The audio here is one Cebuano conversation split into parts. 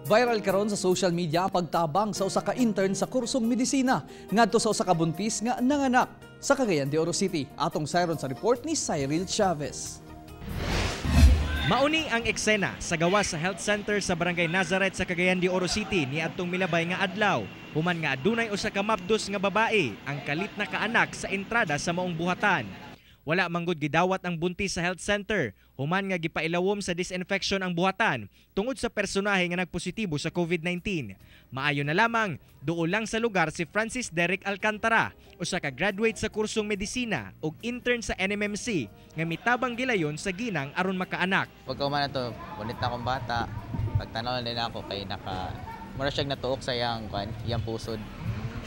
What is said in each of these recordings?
Viral karon sa social media ang pagtabang sa usa ka intern sa kursong medisina ngadto sa usa ka buntis nga nanganak sa Cagayan de Oro City. Atong sayron sa report ni Cyril Chavez. Mauni ang eksena sa gawas sa health center sa Barangay Nazareth sa Cagayan de Oro City niadtong milabay nga adlaw. Human nga adunay usa ka mabdos nga babae ang kalit na kaanak sa entrada sa maong buhatan. Wala manggod gidawat ang buntis sa health center human nga gipailawom sa disinfection ang buhatan tungod sa personahe nga nagpositibo sa COVID-19. Maayo na lamang duol lang sa lugar si Francis Derek Alcantara, usa ka graduate sa kursong medisina ug intern sa NMMC nga mitabang gilayon sa ginang aron makaanak. Pagka na to, punit na akong bata. Pagtanaw na din ako kay naka mura siya natuok sa iyang kwan, iyang pusod.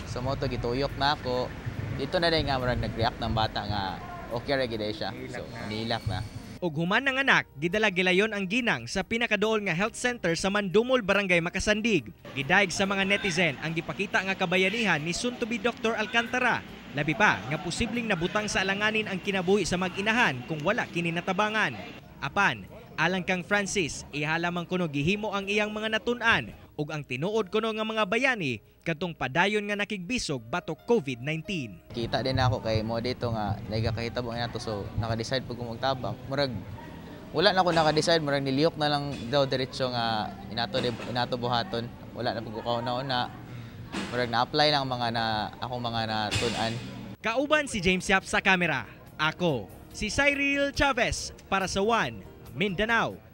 So mo to gituyok na ako. Dito na din nga murag nag-react ng bata nga okay ra gid siya. So nilak na. Ug human ng anak, gidala gilayon ang ginang sa pinakaduol nga health center sa Mandumol, Barangay Makasandig. Gidayeg sa mga netizen ang gipakita nga kabayanihan ni soon to be Dr. Alcantara. Labi pa nga posibleng nabutang sa alanganin ang kinabuhi sa mag-inahan kung wala kini natabangan. Apan, alang kang Francis, iha lamang kuno gihimo ang iyang mga natun-an ug ang tinuod kuno nga mga bayani kadtong padayon nga nakigbisog batok COVID-19. Kita din ako kay mo dito nga nagakahitabo nga nato, so naka-decide pag magtabang. Murag wala na ako naka-decide, murag niliyok na lang daw diretso nga inato inato buhaton. Wala na pag na una. Murag na-apply lang mga na akong mga natun-an. Kauban si James Yap sa kamera. Ako, si Cyril Chavez para sa One Mindanao.